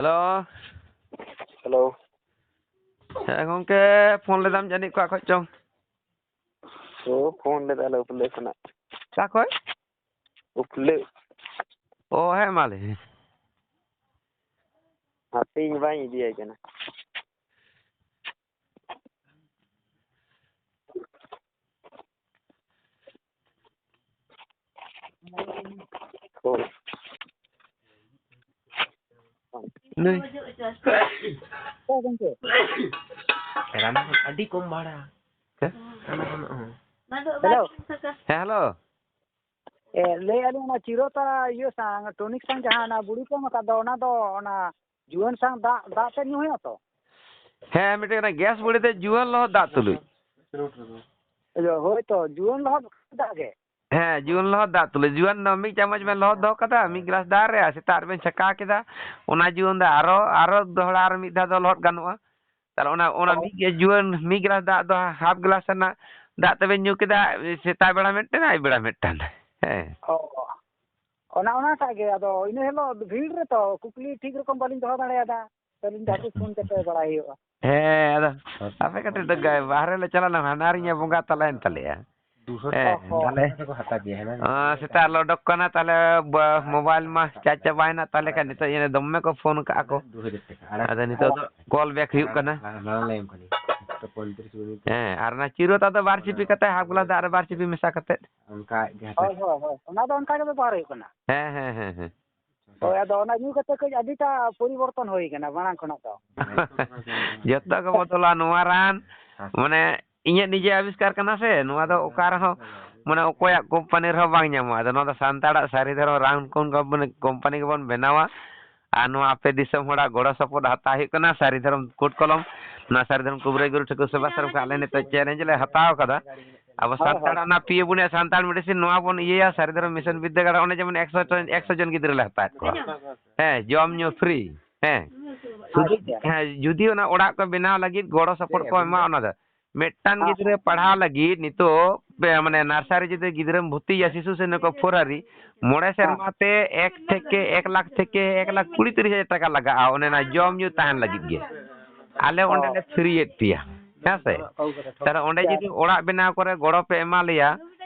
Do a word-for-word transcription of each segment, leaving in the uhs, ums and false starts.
Hello. Hello. ᱦᱮᱸ ᱜᱚᱢᱠᱮ, phone ᱞᱮᱫᱟᱢ ᱡᱟᱹᱱᱤᱡ ᱚᱠᱟ ᱠᱷᱚᱡ ᱪᱚᱝ? ᱳ, ᱯᱷᱳᱱ ᱞᱮᱫᱟ ᱞᱮ ᱩᱯᱞᱟᱹ ᱠᱷᱚᱱᱟᱜ᱾ ᱚᱠᱟ ᱠᱷᱚᱡ? ᱩᱯᱞᱟᱹ᱾ ᱚ, ᱦᱮᱸ, ᱢᱟ ᱞᱟᱹᱭ ᱢᱮ᱾ ᱦᱟᱯᱮ, ᱤᱧ ᱵᱟᱹᱧ ᱤᱫᱤᱭᱟᱭ ᱠᱟᱱᱟ᱾ ᱦᱳᱭ᱾ ᱱᱩᱭ᱾ ᱚ, ᱜᱚᱢᱠᱮ᱾ ᱨᱟᱱ ᱟᱹᱰᱤ ᱠᱚᱢ ᱵᱷᱟᱲᱟ᱾ ᱦᱮᱸ? ᱨᱟᱱ ᱵᱟᱹᱱᱩᱜᱼᱟ᱾ ᱦᱮᱞᱳ᱾ ᱦᱮᱸ, ᱦᱮᱞᱳ᱾ ᱮ, ᱞᱟᱹᱭᱮᱫᱼᱟ ᱞᱤᱧ, ᱚᱱᱟ ᱪᱤᱨᱚᱛᱟ ᱤᱭᱟᱹ ᱥᱟᱝ, ᱴᱚᱱᱤᱠ ᱥᱟᱝ ᱡᱟᱦᱟᱸ ᱚᱱᱟ ᱵᱩᱲᱤ ᱠᱚ ᱮᱢ ᱟᱠᱟᱫ ᱫᱚ, ᱚᱱᱟ ᱫᱚ ᱚᱱᱟ ᱡᱩᱣᱟᱹᱱ ᱥᱟᱝ ᱫᱟᱜ, ᱫᱟᱜ ᱛᱮ ᱧᱩ ᱦᱩᱭᱩᱜᱼᱟ ᱛᱚ? ᱦᱮᱸ, ᱢᱤᱫᱴᱮᱡ ᱚᱱᱟ ᱜᱮᱥ ᱵᱩᱲᱤ ᱛᱮ ᱡᱩᱣᱟᱹᱱ ᱞᱚᱦᱚᱫ ᱫᱟᱜ ᱛᱩᱞᱩᱡ᱾ ᱤᱭᱟᱹ, ᱦᱳᱭ ᱛᱚ, ᱡᱩᱣᱟᱹᱱ ᱞᱚᱦᱚᱫ ᱫᱟᱜ ᱜᱮ? ᱦᱮᱸ, ᱡᱩᱣᱟᱹᱱ ᱞᱚᱦᱚᱫ ᱫᱟᱜ ᱛᱩᱞᱩᱡ᱾ ᱡᱩᱣᱟᱹᱱ ᱫᱚ ᱢᱤᱫ ᱪᱟᱢᱚᱪ ᱵᱮᱱ ᱞᱚᱦᱚᱫ ᱫᱚᱦᱚ ᱠᱟᱫᱟ, ᱢᱤᱫ ᱜᱞᱟᱥ ᱫᱟᱜ ᱨᱮ, ᱟᱨ ᱥᱮᱛᱟᱜ ᱨᱮᱵᱮᱱ ᱪᱷᱟᱠᱟᱣ ᱠᱮᱫᱟ, ᱚᱱᱟ ᱡᱩᱣᱟᱹᱱ ᱫᱟᱜ ᱟᱨᱚ, ᱟᱨᱚ ᱫᱚᱦᱲᱟ ᱟᱨ ᱢᱤᱫ ᱫᱷᱟᱣ ᱫᱚ ᱞᱚᱦᱚᱫ ᱜᱟᱱᱚᱜᱼᱟ᱾ ᱛᱟᱦᱞᱮ ᱚᱱᱟ, ᱚᱱᱟ ᱚ᱾ ᱢᱤᱫ ᱜᱮ ᱡᱩᱣᱟᱹᱱ ᱢᱤᱫ ᱜᱞᱟᱥ ᱫᱟᱜ ᱫᱚ ᱦᱟᱯ ᱜᱞᱟᱥ ᱨᱮᱱᱟᱜ ᱫᱟᱜ ᱛᱮᱵᱮᱱ ᱧᱩ ᱠᱮᱫᱟ, ᱥᱮᱛᱟᱜ ᱵᱮᱲᱟ ᱢᱤᱫᱴᱮᱱ, ᱟᱹᱭᱩᱵ ᱵᱮᱲᱟ ᱢᱤᱫᱴᱟᱝ᱾ ᱦᱮᱸ᱾ ᱚ᱾ ᱚᱱᱟ, ᱚᱱᱟᱴᱟᱜ ᱜᱮ, ᱟᱫᱚ ᱤᱱᱟᱹ ᱦᱤᱞᱳᱜ ᱵᱷᱤᱲ ᱨᱮᱛᱚ ᱠᱩᱠᱞᱤ ᱴᱷᱤᱠ ᱨᱚᱠᱚᱢ ᱵᱟᱹᱞᱤᱧ ᱫᱚᱦᱚ ᱫᱟᱲᱮᱭᱟᱫᱟ᱾ ᱟᱹᱞᱤᱧ ᱫᱚ ᱦᱟᱯᱮ ᱯᱷᱳᱱ ᱠᱟᱛᱮ ᱵᱟᱲᱟᱭ ᱦᱩᱭᱩᱜᱼᱟ᱾ ᱦᱮᱸ, ᱟᱫᱚ ᱟᱯᱮ ᱠᱟᱹᱴᱤᱡ ᱫᱚ ᱜᱟ-, ᱵᱟᱦᱨᱮ ᱞᱮ ᱪᱟᱞᱟᱣ ᱞᱮᱱᱟ, ᱦᱟᱱᱟ ᱨᱮ ᱤᱧᱟᱹᱜ ᱵᱚᱸᱜᱟ ᱛᱟᱞᱟᱭᱮᱱ ᱛᱟᱞᱮᱭᱟ᱾ ᱫᱩᱥᱚ ᱦᱮᱸ, ᱴᱟᱠᱟ ᱠᱚ ᱛᱟᱦᱞᱮ, ᱦᱟᱛᱟᱣ ᱜᱮᱭᱟ, ᱦᱮᱸ ᱵᱟᱝ? ᱚ, ᱥᱮᱛᱟᱜ ᱞᱮ ᱚᱰᱚᱠ ᱠᱟᱱᱟ, ᱛᱟᱦᱞᱮ ᱵᱟ-, ᱢᱳᱵᱟᱭᱤᱞ ᱢᱟ ᱪᱟᱨᱡᱽ ᱪᱟᱵᱟᱭᱮᱱᱟ, ᱛᱟᱦᱞᱮ ᱠᱷᱟᱱ ᱱᱤᱛᱚᱜ ᱡᱟᱹᱱᱤᱡ ᱫᱚᱢᱮ ᱠᱚ ᱯᱷᱳᱱ ᱠᱟᱜᱼᱟ ᱠᱚ᱾ ᱫᱩ ᱦᱟᱡᱟᱨ ᱴᱟᱠᱟ, ᱟᱲᱟᱭᱥᱚ ᱟᱫᱚ ᱱᱤᱛᱚᱜ ᱫᱚ ᱠᱚᱞ ᱵᱮᱠ ᱦᱩᱭᱩᱜ ᱠᱟᱱᱟ᱾ ᱦᱟᱱᱟ, ᱦᱟᱱᱟ ᱞᱟᱭᱤᱱ ᱠᱷᱚᱱ᱾ ᱮᱠᱥᱚ ᱯᱚᱸᱭᱛᱨᱤᱥ ᱢᱤᱱᱤᱴ᱾ ᱦᱮᱸ, ᱟᱨ ᱚᱱᱟ ᱪᱤᱨᱚ ᱛᱟᱫᱚ ᱵᱟᱨ ᱪᱤᱯᱤ ᱠᱟᱛᱮ, ᱦᱟᱯ ᱜᱞᱟᱥ ᱫᱟᱜ ᱨᱮ ᱵᱟᱨ ᱪᱤᱯᱤ ᱢᱮᱥᱟ ᱠᱟᱛᱮ᱾ ᱚᱱᱠᱟ ᱜᱮ ᱦᱟᱛᱟᱣ᱾ ᱦᱳᱭ, ᱦᱳᱭ, ᱦᱳᱭ, ᱚᱱᱟ ᱫᱚ ᱚᱱᱠᱟ ᱜᱮ ᱵᱮᱵᱚᱦᱟᱨ ᱦᱩᱭᱩᱜ ᱠᱟᱱᱟ᱾ ᱦᱮᱸ, ᱦᱮᱸ, ᱦᱮᱸ, ᱦᱮᱸ᱾ ᱦᱳᱭ, ᱟᱫᱚ ᱚᱱᱟ ᱧᱩ ᱠᱟᱛᱮ ᱠᱟᱹᱡ ᱟᱹᱰᱤᱴᱟ ᱯᱚᱨᱤᱵᱚᱨᱛᱚᱱ ᱦᱩᱭ ᱠᱟᱱᱟ ᱢᱟᱲᱟᱝ ᱠᱷᱚᱱᱟᱜ ᱫᱚ᱾ ᱡᱚᱛᱚ ᱜᱮ ᱵᱚᱫᱚᱞᱟ ᱱᱚᱣᱟ ᱨᱟᱱ᱾ ᱢᱟᱱᱮ ᱤᱧᱟᱹᱜ ᱱᱤᱡᱮ ᱟᱵᱤᱥᱠᱟᱨ ᱠᱟᱱᱟ ᱥᱮ, ᱱᱚᱣᱟ ᱫᱚ ᱚᱠᱟ ᱨᱮᱦᱚᱸ, ᱢᱟᱱᱮ ᱚᱠᱚᱭᱟᱜ ᱠᱳᱢᱯᱟᱱᱤ ᱨᱮᱦᱚᱸ ᱵᱟᱝ ᱧᱟᱢᱚᱜᱼᱟ᱾ ᱟᱫᱚ ᱱᱚᱣᱟ ᱫᱚ ᱥᱟᱱᱛᱟᱲᱟᱜ ᱥᱟᱹᱨᱤ ᱫᱷᱚᱨᱚᱢ ᱨᱟᱱ ᱠᱳᱢᱯᱟᱱᱤ ᱜᱮᱵᱚᱱ ᱵᱮᱱᱟᱣᱟ᱾ ᱟᱨ ᱱᱚᱣᱟ ᱟᱯᱮ ᱫᱤᱥᱚᱢ ᱦᱚᱲᱟᱜ ᱜᱚᱲᱚ ᱥᱚᱯᱚᱦᱚᱫ ᱦᱟᱛᱟᱣ ᱦᱩᱭᱩᱜ ᱠᱟᱱᱟ᱾ ᱥᱟᱹᱨᱤ ᱫᱷᱚᱨᱚᱢ ᱠᱳᱰ ᱠᱚᱞᱚᱢ, ᱱᱚᱣᱟ ᱥᱟᱹᱨᱤ ᱫᱷᱚᱨᱚᱢ ᱠᱩᱵᱨᱟᱹᱭ ᱜᱩᱨᱩ ᱴᱷᱟᱹᱠᱩᱨ ᱥᱮᱵᱟ ᱥᱮᱨᱚᱢ ᱠᱷᱚᱱ ᱟᱞᱮ ᱱᱤᱛᱚᱜ ᱪᱮᱞᱮᱧᱡᱽ ᱞᱮ ᱦᱟᱛᱟᱣ ᱠᱟᱫᱟ᱾ ᱟᱵᱚ ᱦᱳᱭ, ᱦᱳᱭ᱾ ᱥᱟᱱᱛᱟᱲ ᱚᱱᱟ ᱯᱤᱭᱳ ᱵᱩᱱᱤᱭᱟᱜ ᱥᱟᱱᱛᱟᱲ ᱢᱮᱰᱤᱥᱤᱱ ᱱᱚᱣᱟ ᱵᱚᱱ ᱤᱭᱟᱹᱭᱟ, ᱥᱟᱹᱨᱤ ᱫᱷᱚᱨᱚᱢ ᱢᱤᱥᱚᱱ ᱵᱤᱨᱫᱟᱹᱜᱟᱲ, ᱚᱸᱰᱮ ᱡᱮᱢᱚᱱ ᱮᱠᱥᱚ ᱡᱚᱱ, ᱮᱠᱥᱚ ᱡᱚᱱ ᱜᱤᱫᱽᱨᱟᱹ ᱞᱮ ᱦᱟᱛᱟᱣᱮᱫ ᱠᱚᱣᱟ᱾ ᱦᱮᱸ, ᱡᱚᱢ ᱧᱩ ᱯᱷᱨᱤ᱾ ᱦᱮᱸ᱾ ᱥᱩᱫᱷᱩ, ᱟᱪᱪᱷᱟ᱾ ᱦᱮᱸ, ᱡᱩᱫᱤ ᱚᱱᱟ ᱚᱲᱟᱜ ᱠᱚ ᱵᱮᱱᱟᱣ ᱞᱟᱹᱜᱤᱫ ᱜᱚᱲᱚ ᱥᱚᱯᱚᱦᱚᱫ ᱠᱚ ᱮᱢᱟ, ᱚᱱᱟ ᱫᱚ ᱢᱤᱫᱴᱟᱝ ᱦᱮᱸ, ᱜᱤᱫᱽᱨᱟᱹ ᱦᱮᱸ᱾ ᱯᱟᱲᱦᱟᱣ ᱞᱟᱹᱜᱤᱫ ᱱᱤᱛᱚᱜ ᱯᱮ, ᱢᱟᱱᱮ ᱱᱟᱨᱥᱟᱨᱤ ᱡᱩᱫᱤ ᱜᱤᱫᱽᱨᱟᱹᱢ ᱵᱷᱚᱨᱛᱤᱭᱟ, ᱥᱤᱥᱩ ᱥᱮᱱ ᱠᱚ ᱯᱷᱳᱨᱟᱨᱤ, ᱢᱚᱬᱮ ᱥᱮᱨᱢᱟ ᱛᱮ ᱮᱠ ᱛᱷᱮᱠᱮ ᱮᱠ ᱞᱟᱠᱷ ᱛᱷᱮᱠᱮ ᱮᱠ ᱞᱟᱠᱷ ᱠᱩᱲᱤ ᱛᱤᱨᱤᱥ ᱦᱟᱡᱟᱨ ᱴᱟᱠᱟ ᱞᱟᱜᱟᱜᱼᱟ, ᱚᱱᱮ ᱚᱱᱟ ᱡᱚᱢ ᱧᱩ ᱛᱟᱦᱮᱱ ᱞᱟᱹᱜᱤᱫ ᱜᱮ᱾ ᱟᱞᱮ ᱚᱸᱰᱮ ᱞᱮ ᱯᱷᱨᱤᱭᱮᱫ ᱯᱮᱭᱟ, ᱦᱮᱸ ᱥᱮ? ᱛᱟᱦᱞᱮ ᱚᱸᱰᱮ ᱡᱩᱫᱤ ᱚᱲᱟᱜ ᱵᱮᱱᱟᱣ ᱠᱚᱨᱮ ᱜᱚᱲᱚ ᱯᱮ ᱮᱢᱟ ᱞᱮᱭᱟ,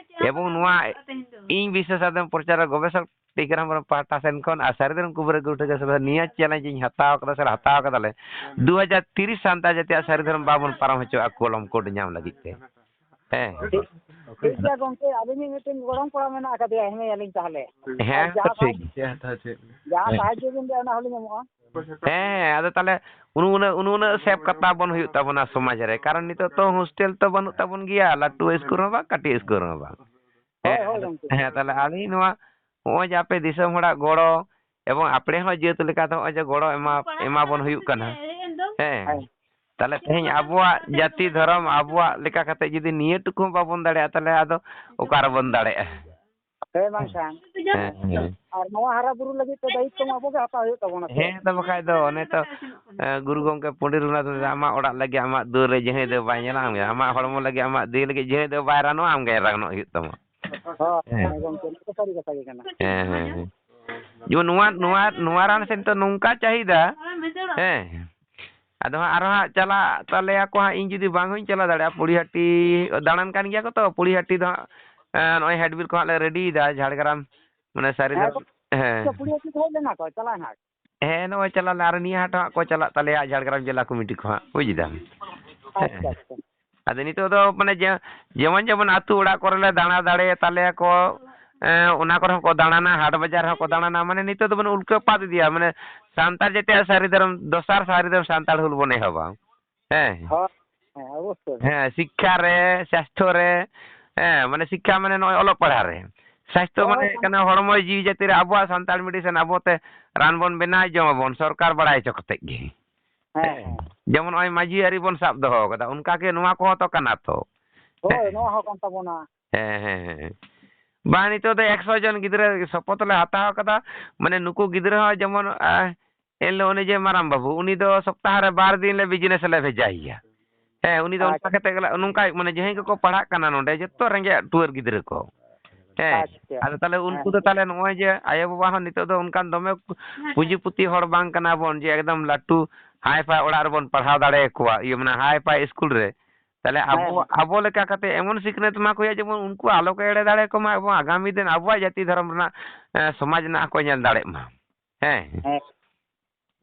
ᱮᱵᱚᱝ ᱱᱚᱣᱟ ᱤᱧ ᱵᱤᱥᱮᱥ ᱟᱫᱚᱢ ᱯᱨᱚᱪᱟᱨ ᱜᱚᱵᱮᱥᱚᱠ ᱴᱤᱠᱟᱹᱨᱟᱢ ᱯᱟᱦᱴᱟ ᱥᱮᱱ ᱠᱷᱚᱱ ᱟᱨ ᱥᱟᱹᱨᱤ ᱫᱷᱚᱨᱚᱢ ᱠᱩᱵᱟᱹᱨᱟᱹ ᱜᱩᱴᱷᱟᱹ ᱥᱮᱱ ᱱᱤᱭᱟᱹ ᱪᱮᱞᱮᱧᱡᱽ ᱤᱧ ᱦᱟᱛᱟᱣ ᱠᱟᱫᱟ ᱥᱮ ᱦᱟᱛᱟᱣ ᱠᱟᱫᱟᱞᱮ, ᱫᱩ ᱦᱟᱡᱟᱨ ᱛᱤᱨᱤᱥ ᱥᱟᱱᱛᱟᱲ ᱡᱟᱹᱛᱤᱭᱟᱜ ᱥᱟᱹᱨᱤ ᱫᱷᱚᱨᱚᱢ ᱵᱟᱵᱚᱱ ᱯᱟᱨᱚᱢ ᱦᱚᱪᱚᱣᱟᱜᱼᱟ ᱠᱚᱞᱚᱢ ᱠᱳᱰ ᱧᱟᱢ ᱞᱟᱹᱜᱤᱫ ᱛᱮ᱾ ᱦᱮᱸ᱾ ᱴᱷᱤᱠ ᱜᱮᱭᱟ ᱜᱚᱝᱠᱮ, ᱟᱹᱞᱤᱧ ᱢᱤᱫᱴᱮᱱ ᱜᱚᱲᱚᱢ ᱠᱚᱲᱟ ᱢᱮᱱᱟᱜ ᱟᱠᱟᱫᱮᱭᱟ, ᱦᱮᱢᱮᱭᱟᱞᱤᱧ ᱛᱟᱦᱚᱞᱮ᱾ ᱦᱮᱸ, ᱟᱨ ᱡᱟᱦᱟᱸ ᱴᱷᱤᱠ ᱜᱮᱭᱟ᱾ ᱡᱟᱦᱟᱸ ᱦᱮᱸ᱾ ᱥᱟᱦᱟᱡᱽᱡᱚ ᱵᱤᱱ ᱞᱟᱹᱭᱟ, ᱚᱱᱟ ᱦᱚᱸᱞᱤᱧ ᱮᱢᱚᱜᱼᱟ᱾ ᱦᱮᱸ, ᱦᱮᱸ, ᱟᱫᱚ ᱛᱟᱦᱚᱞᱮ ᱩᱱᱟᱹᱜ, ᱩᱱᱟᱹᱜ ᱥᱮᱵᱽ ᱠᱟᱛᱟ ᱵᱚᱱ ᱦᱩᱭᱩᱜ ᱛᱟᱵᱚᱱᱟ ᱥᱚᱢᱟᱡᱽ ᱨᱮ, ᱠᱟᱨᱚᱱ ᱱᱤᱛᱚᱜ ᱛᱚ ᱦᱳᱥᱴᱮᱞ ᱛᱚ ᱵᱟᱹᱱᱩᱜ ᱛᱟᱵᱚᱱ ᱜᱮᱭᱟ, ᱞᱟᱹᱴᱩ ᱥᱠᱩᱞ ᱨᱮᱦᱚᱸ ᱵᱟᱝ, ᱠᱟᱹᱴᱤᱡ ᱥᱠᱩᱞ ᱨᱮᱦᱚᱸ ᱵᱟᱝ᱾ ᱦᱳᱭ, ᱦᱮᱸ, ᱦᱳᱭ, ᱜᱚᱝᱠᱮ᱾ ᱦᱮᱸ, ᱛᱟᱦᱚᱞᱮ ᱟᱹᱞᱤᱧ ᱱᱚᱣᱟ ᱱᱚᱜᱼᱚᱭ ᱡᱮ ᱟᱯᱮ ᱫᱤᱥᱚᱢ ᱦᱚᱲᱟᱜ ᱜᱚᱲᱚ ᱮᱵᱚᱝ ᱟᱯᱲᱮ ᱦᱚᱸ ᱡᱟᱹᱛ ᱞᱮᱠᱟᱛᱮ ᱱᱚᱜᱼᱚᱭ ᱡᱮ ᱜᱚᱲᱚ ᱮᱢᱟ, ᱮᱢᱟ ᱵᱚᱱ ᱦᱩᱭᱩᱜ ᱠᱟᱱᱟ, ᱦᱮᱸ, ᱦᱮᱸ᱾ ᱛᱟᱦᱚᱞᱮ ᱛᱮᱦᱮᱧ ᱟᱵᱚᱣᱟᱜ ᱡᱟᱹᱛᱤ ᱫᱷᱚᱨᱚᱢ ᱟᱵᱚᱣᱟᱜ ᱞᱮᱠᱟ ᱠᱟᱛᱮ ᱡᱩᱫᱤ ᱱᱤᱭᱟᱹ ᱴᱩᱠᱩ ᱦᱚᱸ ᱵᱟᱵᱚᱱ ᱫᱟᱲᱮᱭᱟᱜᱼᱟ, ᱛᱟᱦᱚᱞᱮ ᱟᱫᱚ ᱚᱠᱟ ᱨᱮᱵᱚᱱ ᱫᱟᱲᱮᱭᱟᱜᱼᱟ? ᱦᱮᱸ, ᱵᱟᱝᱠᱷᱟᱱ᱾ ᱦᱮᱸ, ᱦᱮᱸ᱾ ᱟᱨ ᱱᱚᱣᱟ ᱦᱟᱨᱟ ᱵᱩᱨᱩ ᱞᱟᱹᱜᱤᱫ ᱛᱮ ᱫᱟᱭᱤᱛᱛᱚ ᱢᱟ ᱟᱵᱚ ᱜᱮ ᱦᱟᱛᱟᱣ ᱦᱩᱭᱩᱜ ᱛᱟᱵᱚᱱᱟ ᱥᱮ᱾ ᱦᱮᱸ, ᱛᱚ ᱵᱟᱠᱷᱟᱡ ᱫᱚ ᱚᱱᱮ ᱛᱚ, ᱮ, ᱜᱩᱨᱩ ᱜᱚᱢᱠᱮ ᱯᱚᱱᱰᱤᱛ ᱨᱚᱜᱷᱩᱱᱟᱛᱷ ᱢᱩᱨᱢᱩ, "ᱟᱢᱟᱜ ᱚᱲᱟᱜ ᱞᱟᱹᱜᱤᱫ ᱟᱢᱟᱜ ᱫᱩᱣᱟᱹᱨ ᱨᱮ ᱡᱟᱹᱦᱟᱹᱭ ᱫᱚ ᱵᱟᱭ ᱧᱮᱞᱟ ᱟᱢ ᱜᱮ, ᱟᱢᱟᱜ ᱦᱚᱲᱢᱚ ᱞᱟᱹᱜᱤᱫ ᱟᱢᱟᱜ ᱫᱤᱞ ᱜᱮ ᱡᱟᱹᱦᱟᱹᱭ ᱫᱚ ᱵᱟᱭ ᱨᱟᱱᱚᱜᱼᱟ, ᱟᱢ ᱜᱮ ᱨᱟᱱᱚᱜ ᱦᱩᱭᱩᱜ ᱛᱟᱢᱟ᱾" ᱦᱳᱭ, ᱦᱮᱸ᱾ ᱦᱮᱸ ᱜᱚᱢᱠᱮ, ᱱᱚᱣᱟ ᱫᱚ ᱥᱟᱹᱨᱤ ᱠᱟᱛᱷᱟ ᱜᱮ ᱠᱟᱱᱟ᱾ ᱦᱮᱸ, ᱦᱮᱸ, ᱦᱮᱸ᱾ ᱡᱮᱢᱚᱱ ᱱᱚᱣᱟ, ᱱᱚᱣᱟ, ᱱᱚᱣᱟ ᱨᱟᱱ ᱥᱮᱱ ᱛᱚ ᱱᱚᱝᱠᱟ ᱪᱟᱦᱤᱫᱟ, ᱦᱮᱸ᱾ ᱟᱫᱚ ᱦᱟᱸᱜ ᱟᱨᱦᱚᱸ ᱦᱟᱸᱜ ᱪᱟᱞᱟᱜ ᱛᱟᱞᱮᱭᱟ ᱠᱚ ᱦᱟᱸᱜ, ᱤᱧ ᱡᱩᱫᱤ ᱵᱟᱝ ᱦᱚᱸᱧ ᱪᱟᱞᱟᱣ ᱫᱟᱲᱮᱭᱟᱜᱼᱟ, ᱯᱚᱲᱤᱦᱟᱹᱴᱤ ᱫᱟᱬᱟᱱ ᱠᱟᱱ ᱜᱮᱭᱟ ᱠᱚ ᱛᱚ, ᱯᱚᱲᱤᱦᱟᱹᱴᱤ ᱫᱚ ᱦᱟᱸᱜ, ᱮᱸ, ᱱᱚᱜᱼᱚᱭ ᱦᱮᱰᱵᱤᱞ ᱠᱚ ᱦᱟᱸᱜ ᱞᱮ ᱨᱮᱰᱤᱭᱮᱫᱟ, ᱡᱷᱟᱲᱜᱨᱟᱢ, ᱢᱟᱱᱮ ᱥᱟᱹᱨᱤ ᱫᱚ, ᱦᱮᱸ, ᱦᱮᱸ᱾ ᱯᱚᱲᱤᱦᱟᱹᱴᱤ ᱠᱚ ᱦᱮᱡ ᱞᱮᱱᱟ ᱠᱚ, ᱪᱟᱞᱟᱣ ᱮᱱᱟ᱾ ᱦᱮᱸ, ᱱᱚᱜᱼᱚᱭ ᱪᱟᱞᱟᱣ ᱞᱮᱱᱟ, ᱟᱨ ᱱᱤᱭᱟᱹ ᱦᱟᱴ ᱦᱟᱸᱜ ᱠᱚ ᱪᱟᱞᱟᱜ ᱛᱟᱞᱮᱭᱟ, ᱡᱷᱟᱲᱜᱨᱟᱢ ᱡᱮᱞᱟ ᱠᱚᱢᱤᱴᱤ ᱠᱚ ᱦᱟᱸᱜ, ᱵᱩᱡᱽ ᱫᱟᱢ᱾ ᱟᱪᱪᱷᱟ, ᱦᱮᱸ᱾ ᱟᱪᱪᱷᱟ᱾ ᱟᱫᱚ ᱱᱤᱛᱚᱜ ᱫᱚ ᱢᱟᱱᱮ ᱡᱮ-, ᱡᱮᱢᱚᱱ ᱡᱮᱢᱚᱱ ᱟᱹᱛᱩ ᱚᱲᱟᱜ ᱠᱚᱨᱮ ᱞᱮ ᱫᱟᱬᱟ ᱫᱟᱲᱮ ᱛᱟᱞᱮᱭᱟ ᱠᱚ, ᱮᱸ, ᱚᱱᱟ ᱠᱚᱨᱮ ᱦᱚᱸᱠᱚ ᱫᱟᱬᱟᱱᱟ, ᱦᱟᱴ ᱵᱟᱡᱟᱨ ᱦᱚᱸᱠᱚ ᱫᱟᱬᱟᱱᱟ, ᱢᱟᱱᱮ ᱱᱤᱛᱚᱜ ᱫᱚᱵᱚᱱ ᱩᱞᱴᱟᱹ ᱯᱟᱫ ᱤᱫᱤᱭᱟ, ᱢᱟᱱᱮ ᱥᱟᱱᱛᱟᱲ ᱡᱟᱹᱛᱤᱭᱟᱜ ᱥᱟᱹᱨᱤ ᱫᱷᱚᱨᱚᱢ, ᱫᱚᱥᱟᱨ ᱥᱟᱹᱨᱤ ᱫᱷᱚᱨᱚᱢ ᱥᱟᱱᱛᱟᱲ ᱦᱩᱞ ᱵᱚᱱ ᱮᱦᱚᱵᱟ᱾ ᱦᱮᱸ᱾ ᱦᱳᱭ, ᱦᱮᱸ, ᱚᱵᱚᱥᱥᱳᱭ᱾ ᱦᱮᱸ, ᱥᱤᱠᱠᱷᱟ ᱨᱮ, ᱥᱟᱥᱛᱷᱚ ᱨᱮ, ᱦᱮᱸ, ᱢᱟᱱᱮ ᱥᱤᱠᱠᱷᱟ ᱢᱟᱱᱮ ᱱᱚᱜᱼᱚᱭ ᱚᱞᱚᱜ ᱯᱟᱲᱦᱟᱜ ᱨᱮ, ᱥᱟᱥᱛᱷᱚ ᱦᱳᱭ, ᱢᱟᱱᱮ ᱦᱳᱭ᱾ ᱠᱟᱱᱟ ᱦᱚᱲᱢᱚ ᱡᱤᱣᱤ ᱡᱟᱹᱛᱤ ᱨᱮ ᱟᱵᱚᱣᱟᱜ ᱥᱟᱱᱛᱟᱲ medicine ᱟᱵᱚ ᱛᱮ ᱨᱟᱱ ᱵᱚᱱ ᱵᱮᱱᱟᱣ ᱡᱚᱝ ᱟᱵᱚᱱ ᱥᱚᱨᱠᱟᱨ ᱵᱟᱲᱟᱭ ᱦᱚᱪᱚ ᱠᱟᱛᱮᱫ ᱜᱮ᱾ ᱦᱮᱸ, ᱦᱮᱸ᱾ ᱡᱮᱢᱚᱱ ᱱᱚᱜᱼᱚᱭ ᱢᱟᱹᱡᱷᱤ ᱟᱹᱨᱤ ᱵᱚᱱ ᱥᱟᱵ ᱫᱚᱦᱚ ᱠᱟᱫᱟ, ᱚᱱᱠᱟ ᱜᱮ ᱱᱚᱣᱟ ᱠᱚᱦᱚᱸ ᱛᱚ ᱠᱟᱱᱟ ᱛᱚ᱾ ᱦᱳᱭ, ᱦᱮᱸ᱾ ᱱᱚᱣᱟ ᱦᱚᱸ ᱠᱟᱱ ᱛᱟᱵᱚᱱᱟ᱾ ᱦᱮᱸ, ᱦᱮᱸ, ᱦᱮᱸ᱾ ᱵᱟᱝ, ᱱᱤᱛᱚᱜ ᱫᱚ ᱮᱠᱥᱚ ᱡᱚᱱ ᱜᱤᱫᱽᱨᱟᱹ ᱥᱚᱯᱚᱛ ᱞᱮ ᱦᱟᱛᱟᱣ ᱠᱟᱫᱟ, ᱢᱟᱱᱮ ᱱᱩᱠᱩ ᱜᱤᱫᱽᱨᱟᱹ ᱦᱚᱸ ᱡᱮᱢᱚᱱ, ᱟ, ᱮᱱ ᱦᱤᱞᱳᱜ ᱩᱱᱤ ᱡᱮ ᱢᱟᱨᱟᱝ ᱵᱟᱹᱵᱩ, ᱩᱱᱤ ᱫᱚ ᱥᱚᱯᱛᱟᱦᱚ ᱨᱮ ᱵᱟᱨ ᱫᱤᱱ ᱞᱮ business ᱞᱮ ᱵᱷᱮᱡᱟᱭᱮᱭᱟ᱾ ᱦᱮᱸ, ᱩᱱᱤ ᱫᱚ ᱚᱱᱠᱟ ᱟᱪᱪᱷᱟ᱾ ᱠᱟᱛᱮ ᱜᱮ ᱱᱚᱝᱠᱟ, ᱢᱟᱱᱮ, ᱡᱟᱦᱟᱸᱭ ᱠᱚᱠᱚ ᱯᱟᱲᱦᱟᱜ ᱠᱟᱱᱟ ᱱᱚᱰᱮ, ᱡᱚᱛᱚ ᱨᱮᱸᱜᱮᱡ ᱴᱩᱣᱟᱹᱨ ᱜᱤᱫᱽᱨᱟᱹ ᱠᱚ᱾ ᱦᱮᱸ, ᱟᱪᱪᱷᱟ᱾ ᱟᱫᱚ ᱛᱟᱦᱚᱞᱮ ᱩᱱᱠᱩ ᱦᱮᱸ᱾ ᱫᱚ ᱛᱟᱦᱚᱞᱮ ᱱᱚᱜᱼᱚᱭ ᱡᱮ ᱟᱭᱳ ᱵᱟᱵᱟ ᱦᱚᱸ ᱱᱤᱛᱚᱜ ᱫᱚ ᱚᱱᱠᱟᱱ ᱫᱚᱢᱮ ᱯᱩᱸᱡᱤ ᱯᱩᱛᱤ ᱦᱚᱲ ᱵᱟᱝ ᱠᱟᱱᱟ ᱵᱚᱱ ᱡᱮ ᱮᱠᱫᱚᱢ ᱞᱟᱹᱴᱩ ᱦᱟᱭ ᱯᱷᱟᱭ ᱚᱲᱟᱜ ᱨᱮᱵᱚᱱ ᱯᱟᱲᱦᱟᱣ ᱫᱟᱲᱮᱭᱟᱠᱚᱣᱟ, ᱤᱭᱟᱹ, ᱢᱟᱱᱮ, ᱦᱟᱭ ᱯᱷᱟᱭ ᱥᱠᱩᱞ ᱨᱮ᱾ ᱛᱟᱦᱚᱞᱮ ᱟᱵᱚ, ᱦᱮᱸ᱾ ᱟᱵᱚ ᱞᱮᱠᱟ ᱠᱟᱛᱮ ᱮᱢᱚᱱ ᱥᱤᱠᱷᱱᱟᱹᱛ ᱮᱢᱟ ᱠᱚ ᱦᱩᱭᱩᱜᱼᱟ ᱡᱮᱢᱚᱱ ᱩᱱᱠᱩ ᱟᱞᱚ ᱠᱚ ᱮᱲᱮ ᱫᱟᱲᱮᱭᱟᱠᱚ ᱢᱟ, ᱮᱵᱚᱝ ᱟᱜᱟᱢᱤ ᱫᱤᱱ ᱟᱵᱚᱣᱟᱜ ᱡᱟᱹᱛᱤ ᱫᱷᱚᱨᱚᱢ ᱨᱮᱱᱟᱜ, ᱮ, ᱥᱚᱢᱟᱡᱽ ᱨᱮᱱᱟᱜ ᱦᱚᱸᱠᱚ ᱧᱮᱞ ᱫᱟᱲᱮᱜ ᱢᱟ᱾ ᱦᱮᱸ᱾ ᱦᱮᱸ᱾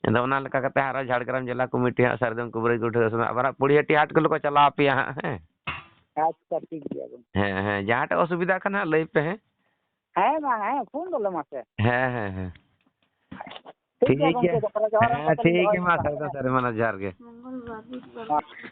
ᱟᱫᱚ ᱚᱱᱟ ᱞᱮᱠᱟ ᱠᱟᱛᱮ ᱟᱨᱚ ᱡᱷᱟᱲᱜᱨᱟᱢ ᱡᱮᱞᱟ ᱠᱚᱢᱤᱴᱤ ᱦᱟᱸᱜ ᱥᱟᱨᱡᱚᱢ ᱠᱩᱵᱨᱟᱹ ᱜᱩᱴᱷᱟᱹ ᱥᱮ ᱟᱵᱟᱨ ᱯᱩᱲᱤᱭᱟᱹ ᱴᱤ ᱦᱟᱴ ᱠᱚᱞᱮ ᱠᱚ ᱪᱟᱞᱟᱣ ᱟᱯᱮᱭᱟ ᱦᱟᱸᱜ, ᱦᱮᱸ᱾ ᱟᱪᱪᱷᱟ, ᱴᱷᱤᱠ ᱜᱮᱭᱟ ᱜᱚᱢᱠᱮ᱾ ᱦᱮᱸ, ᱦᱮᱸ, ᱡᱟᱦᱟᱸᱴᱟᱜ ᱚᱥᱩᱵᱤᱫᱷᱟ ᱠᱷᱟᱱ ᱦᱟᱸᱜ ᱞᱟᱹᱭ ᱯᱮ, ᱦᱮᱸ᱾ ᱦᱮᱸ, ᱢᱟ, ᱦᱮᱸ, ᱯᱷᱳᱱ ᱜᱚᱫ ᱞᱮ ᱢᱟᱥᱮ᱾ ᱦᱮᱸ, ᱦᱮᱸ, ᱦᱮᱸ᱾ ᱴᱷᱤᱠ ᱴᱷᱤᱠ ᱜᱮᱭᱟ ᱜᱮᱭᱟ᱾ ᱜᱚᱢᱠᱮ, ᱛᱟᱦᱚᱞᱮ ᱡᱚᱦᱟᱨ ᱦᱮᱸ, ᱜᱚᱢᱠᱮ, ᱴᱷᱤᱠ ᱫᱚᱦᱚᱭ ᱜᱮᱭᱟ, ᱢᱟ, ᱫᱟᱞᱤᱧ ᱥᱟᱹᱨᱤ ᱫᱚ ᱛᱟᱦᱚᱞᱮ᱾ ᱥᱟᱹᱨᱤ, ᱢᱟ, ᱡᱚᱦᱟᱨ ᱜᱮ᱾ ᱦᱮᱸ᱾